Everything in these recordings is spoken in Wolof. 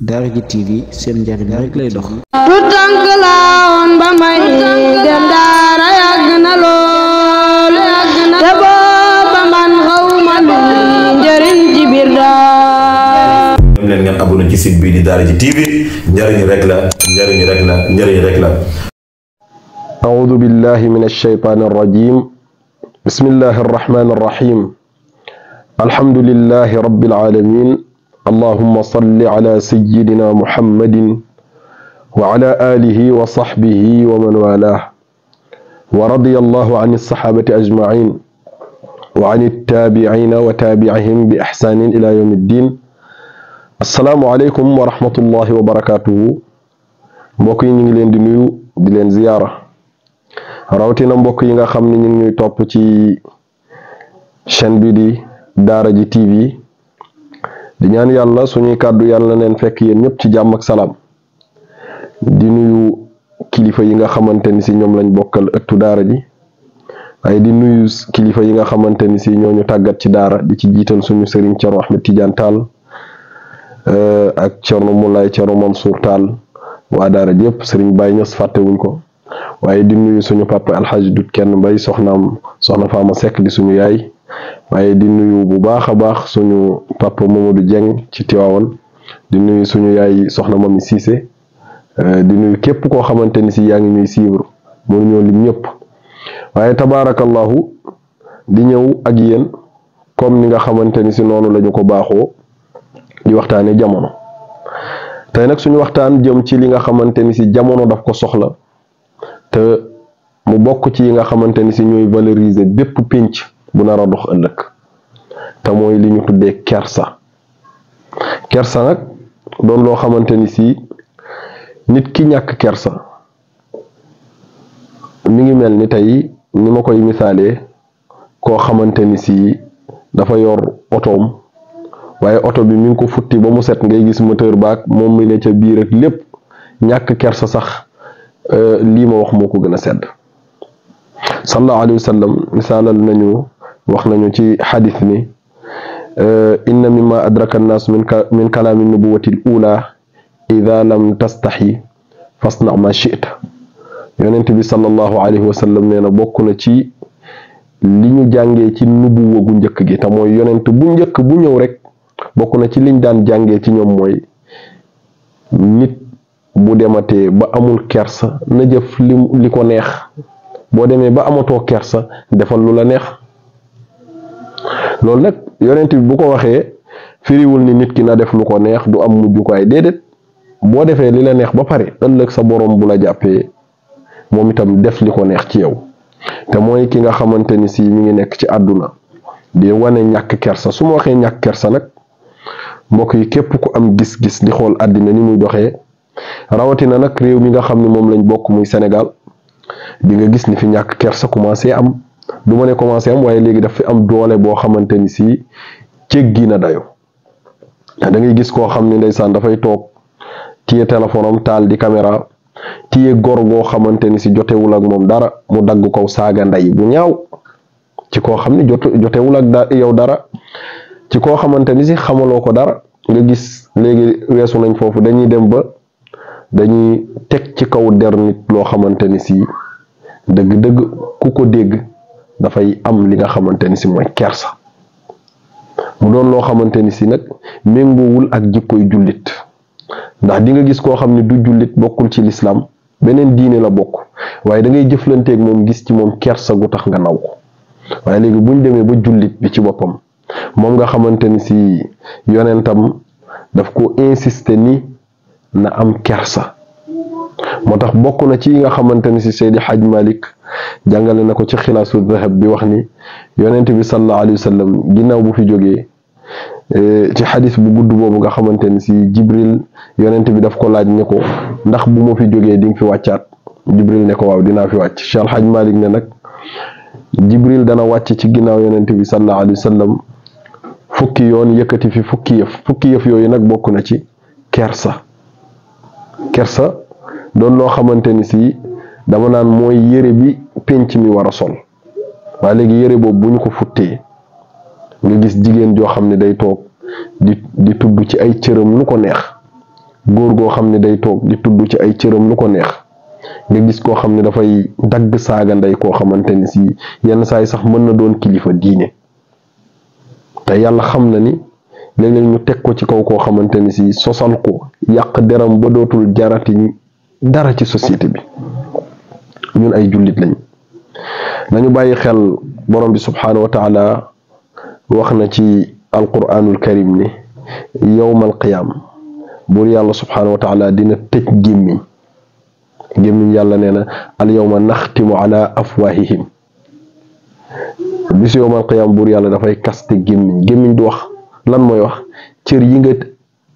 Daaraji TV seen njariñ rek lay dox. tu tànk laa woon ba may dem daara yàgg na lool te booba man xawma lu njariñ ci biir daara. dem leen ngeen abonné ci site bii di Daaraji TV njariñ rek la njariñ rek la njariñ rek la. أعوذ بالله من الشيطان الرجيم بسم الله الرحمن الرحيم الحمد لله رب العالمين اللهم صل على سيدنا محمد وعلى آله وصحبه ومن والاه ورضي الله عن الصحابة أجمعين وعن التابعين وتابعهم بإحسان إلى يوم الدين السلام عليكم ورحمة الله وبركاته mbokk yi ñu ngi leen di nuyu di leen ziyaara rawatina mbokk yi nga xam ne ñu ngi ñuy topp ci chaîne bi di Daaraji TV di ñaan yàlla suñuy kàddu yàlla na leen fekk yéen ñëpp ci jàmm ak salaam di nuyu kilifa yi nga xamante ni si ñoom lañ bokkal ëttu daara ji waaye di nuyu kilifa yi nga xamante ni si ñooñu tàggat ci daara di ci jiital suñu sëriñ Thierno Ahmed Tidiane Tall ak Thierno Moulay Thierno Mansour Tall waa daara ji yëpp sëriñ Baye Niass fàttewuñ ko waaye di nuyu suñu papa alxaaji Dut Kenn Mbay soxna Faama Sekk di suñu yaay waaye di nuyu bu baax a baax suñu papa Mamadou Dieng ci Tiwaawan di nuyu suñu yaay soxna Mami Cissé di nuyu képp koo xamante ni si yaa ngi ñuy suivre mënu ñoo lim ñëpp waaye tabaarakallahu di ñëw ak yéen comme ni nga xamante ni si noonu lañu ko baaxoo di waxtaane jamono tey nag suñu waxtaan jëm ci li nga xamante ni si jamono daf ko soxla te mu bokk ci yi nga xamante ni si ñooy valoriser bépp pénc bu nar a dox ëllëg te mooy li ñu tuddee kersa nag doon loo xamante ni si nit ki ñàkk kersa mi ngi mel ni tey ni ma koy misaalee koo xamante ni si dafa yor otoom waaye oto bi mi ngi ko futti ba mu set ngay gis moteur baak moom mi ne ca biir ak lépp ñàkk kersa sax lii ma wax moo ko gën a sedd sallallahu alayhi wa sallam misaalal nañu wax nañu ci xadis ni inna mimma adraka annaas min kalaami nubuwati l ula ida lam tastaxi fasna ma chita yonent bi sallallahu alayhi wa sallam nee na bokk na ci li ñu jàngee ci nubuwa gu njëkk gi te mooy yonent bu njëkk bu ñëw rek bokk na ci liñ daan jàngee ci ñoom mooy nit bu dematee ba amul kersa na jëf li ko neex boo demee ba amatoo kersa defal lu la neex loolu nag yonent bi bu ko waxee firiwul ni nit ki na def lu ko neex du am mujjukaay déedéet boo defee li la neex ba pare ëllëg sa borom bu la jàppee moom itam def li ko neex ci yow te mooy ki nga xamante ni si mi ngi nekk ci àdduna di wane ñàkk kersa su ma waxee ñàkk kersa nag mbokk yi képp ku am gis-gis di xool àddina ni muy doxee rawatina nag réew mi nga xam ne moom lañ bokk muy Sénégal di nga gis ni fi ñàkk kersa commencé am du ma ne commencé am waaye léegi daf fi am doole boo xamante ni si jéggi na dayo da ngay gis koo xam ne ndeysaan dafay toog téye téléphone am taal di caméra téye góor goo xamante ni si jotewul ak moom dara mu dagg ko saaga ndey bu ñaaw ci koo xam ne jotewul ak yow dara ci koo xamante ni si xamaloo ko dara nga gis léegi weesu nañ foofu dañuy dem ba dañuy teg ci kaw der nit loo xamante ni si dëgg-dëgg ku ko dégg dafay am li nga xamante ni si mooy kersa mu doon loo xamante ni si nag méngoowul ak jikkoy jullit ndax di nga gis koo xam ne du jullit bokkul ci lislaam beneen diine la bokk waaye da ngay jëflanteeg moom gis ci moom kersa gu tax nga naw ko waaye léegi buñ demee ba jullit bi ci boppam moom nga xamante ni si yonentam daf ko insister ni na am kersa moo tax bokk na ci nga xamante ni si Seydi Haj Malik jàngale na ko ci xilaasu zahab bi wax ni yonent bi sallallahu alayhi wa sallam ginnaaw bu fi jógee ci xadis bu gudd boobu nga xamante ni si Jibril yonent bi daf ko laaj ne ko ndax bu ma fi jógee di nga fi wàccaat Jibril ne ko waaw dinaa fi wàcc Cheikh Haj Malik ne nag Jibril dana wàcc ci ginnaaw yonent bi sallallahu alayhi wa sallam fukki yoon yëkkati fi fukki yëf yooyu nag bokk na ci kersa doon loo xamante ni si dama naan mooy yére bi penc mi war a sol waaye léegi yére boobu bu ñu ko futtee nga gis jigéen joo xam ne day toog di tudd ci ay cëram lu ko neex góor goo xam ne day toog di tudd ci ay cëram lu ko neex nga gis koo xam ne dafay dagg saaga ndey koo xamante ni si yenn saa yi sax mën na doon kilifa diine te yàlla xam na ni léeg-léeg ñu teg ko ci kaw koo xamante ni si sosal ko yàq deram ba dootul jarati dara ci société bi. ñun ay jullit lañ nañu bàyyi xel borom bi subhanahu wa taala wax na ci alquranul karim ni yawmal qiyam buur yàlla subhanahu wa taala dina tëj gémmiñ yàlla nee na al yawma naxtimu ala afwahihim bis yawmal qiyam buur yàlla dafay kaste gémmiñ du wax lan mooy wax cër yi nga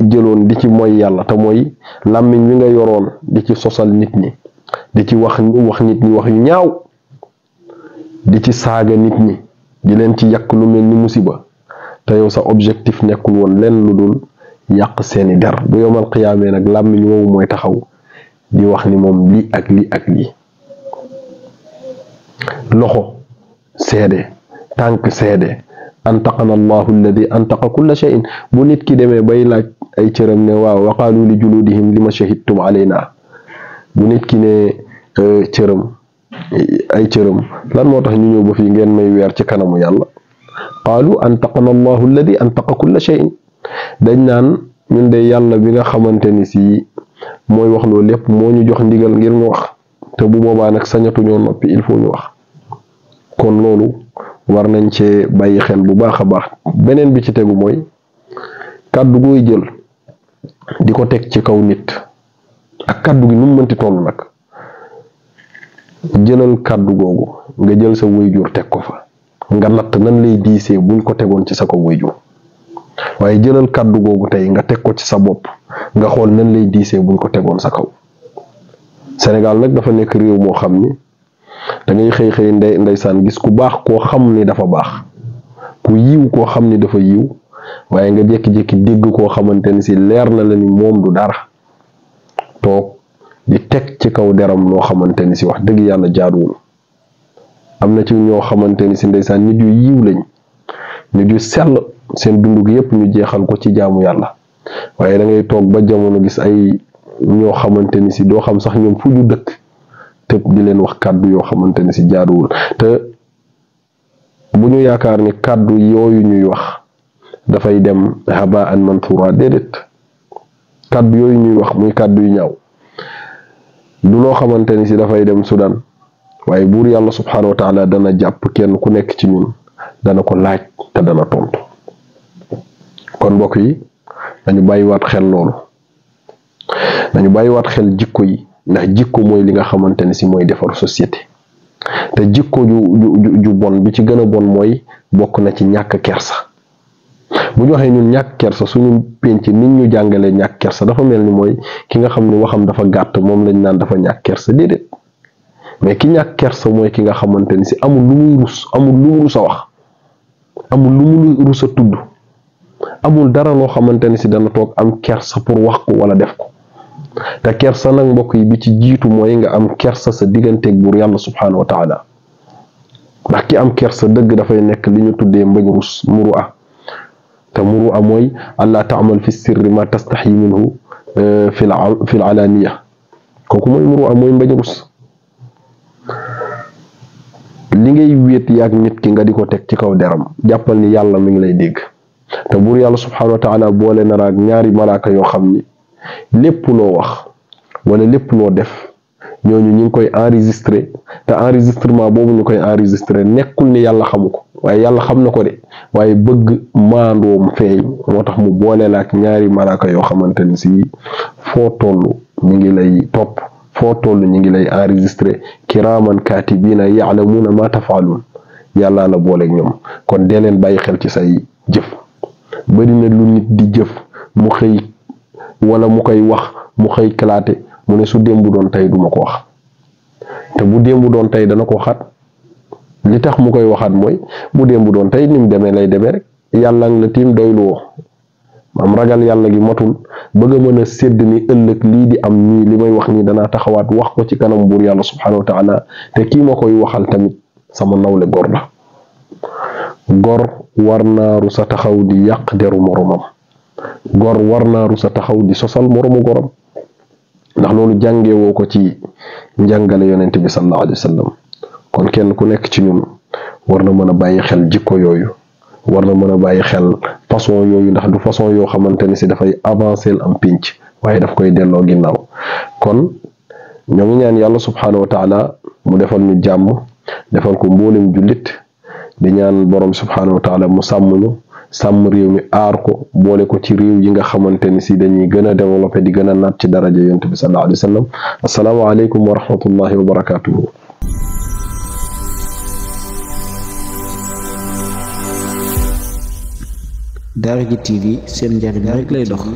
jëloon di ci mooy yàlla te mooy làmmiñ wi nga yoroon di ci sosal nit ñi di ci wax nit ñi wax yu ñaaw di ci saaga nit ñi di leen ci yàq lu mel ni musiba te yow sa objectif nekkul woon leen lu dul yàq seeni der bu yowmal qiyaamee nag làmmiñ woowu mooy taxaw di wax ni moom lii ak lii ak lii loxo seede tànk seede antaqana allahu alladi antaqa kulla shay'in bu nit ki demee bay laaj ay cëram ne waaw wa qaalu li juludihim lima shahidtum alayna bu nit ki ne ay cëram lan moo tax ñu ñëw ba fii ngeen may weer ci kanamu yàlla qaalu antaqana allahu alladi antaqa kulla shay'in dañ naan ñun de yàlla bi nga xamante ni si mooy wax loolu lépp moo ñu jox ndigal ngir ñu wax te bu boobaa nag sañatuñoo noppi il faut ñu wax kon loolu war nañ cee bàyyi xel bu baax a baax beneen bi ci tegu mooy kàddu gooy jël di ko teg ci kaw nit ak kàddu gi nu mu mënti toll nag jëlal kàddu googu nga jël sa wayjur teg ko fa nga natt nan lay diisee buñ ko tegoon ci sa kaw wayjur waaye jëlal kàddu googu tey nga teg ko ci sa bopp nga xool nan lay diisee buñ ko tegoon sa kaw. Sénégal nag dafa nekk réew moo xam ni da ngay xëy ndeysaan gis ku baax koo xam ni dafa baax ku yiw koo xam ni dafa yiw waaye nga jékki-jékki dégg koo xamante ni si leer na la ni moom du dara toog di teg ci kaw deram loo xamante ni si wax dëgg yàlla jaaduwul. am na ci ñoo xamante ni si ndeysaan nit yu yiw lañ nit yu sell seen dund gi yépp ñu jeexal ko ci jaamu yàlla waaye da ngay toog ba jamono gis ay ñoo xamante ni si doo xam sax ñoom fu ñu dëkk te di leen wax kàddu yoo xamante ni si jaaduwul te bu ñu yaakaar ni kàddu yooyu ñuy wax dafay dem habaan manthura déedéet kàddu yooyu ñuy wax muy kàddu yu ñaaw du loo xamante ni si dafay dem Sudan waaye buur yàlla subhanahu wa taala dana jàpp kenn ku nekk ci ñun dana ko laaj te dana tontu kon mbokk yi nañu bàyyiwaat xel loolu nañu bàyyiwaat xel jikko yi ndax jikko mooy li nga xamante ni si mooy defar société te jikko ju bon bi ci gën a bon mooy bokk na ci ñàkk kersa bu ñu waxee ñun ñàkk kersa suñu penc nit ñu jàngalee ñàkk kersa dafa mel ni mooy ki nga xam ne waxam dafa gàtt moom lañ naan dafa ñàkk kersa déedéet mais ki ñàkk kersa mooy ki nga xamante ni si amul lu muy rus amul lu mu rus a wax amul lu mu rus a tudd amul dara loo xamante ni si dana toog am kersa pour wax ko wala def ko te kersa nag mbokk yi bi ci jiitu mooy nga am kersa sa digganteeg buur yàlla subhanahu wa taala ndax ki am kersa dëgg dafay nekk li ñu tuddee mbañ rus murua te murua mooy allah taamal fi sirri ma tastaxyi minhu fi l alaniya kooku mooy murua mooy mbañ rus li ngay wéet yaag nit ki nga di ko teg ci kaw deram jàppal ni yàlla mi ngi lay dégg te buur yàlla subhanahu wa taala boole na raag ñaari malaaka yoo xam ni lépp loo wax wala lépp loo def ñooñu ñu ngi koy enregistré te enregistrement boobu ñu koy enregistré nekkul ni yàlla xamu ko waaye yàlla xam na ko de waaye bëgg maandoom feeñ moo tax mu boole la ak ñaari malaaka yoo xamante ni si foo toll ñu ngi lay topp foo toll ñu ngi lay enregistré kiraaman kaatibiina ya'lamuuna ma tafaaluun yàlla la booleeg ñoom kon dee leen bàyyi xel ci say jëf bari na lu nit di jëf mu xëy wala mu koy wax mu xëy kalaate mu ne su démb doon tey duma ko wax te bu démb doon tey dana ko waxaat li tax mu koy waxaat mooy bu démb doon tey ni mu demee lay demee rek yàlla nga la tiim doylu woo am ragal yàlla gi matul bëgg a mën a sédd ni ëllëg lii di am nii li may wax nii danaa taxawaat wax ko ci kanam buur yàlla subhanahu wa taala te kii ma koy waxal tamit sama nawle gor la gor war naaru sa taxaw di yàq deru moromam gor war naa rus a taxaw di sosal moroomu goram ndax loolu jàngee woo ko ci njàngale yonent bi sallallahu alayhi wa sallam. kon kenn ku nekk ci ñun war na mën a bàyyi xel jikko yooyu, war na mën a bàyyi xel façon yooyu, ndax du façon yoo xamante ne si dafay avancer am pinc waaye daf koy delloo ginnaaw. kon ñoo ngi ñaan yàlla subhanahu wa taala mu defal ñu jàmm, defal ko mboolem jullit, di ñaan borom subhanahu wa taala mu sàmm ñu, sàmm réew mi, aar ko, boole ko ci réew yi nga xamante ni si dañuy gën a développé di gën a naat ci daraja yonent bi sallallahu alayhi wa sallam. assalaamu aleykum wa rahmatullahi wa barakatuhu. Daara J TV seen njariñ rek lay dox.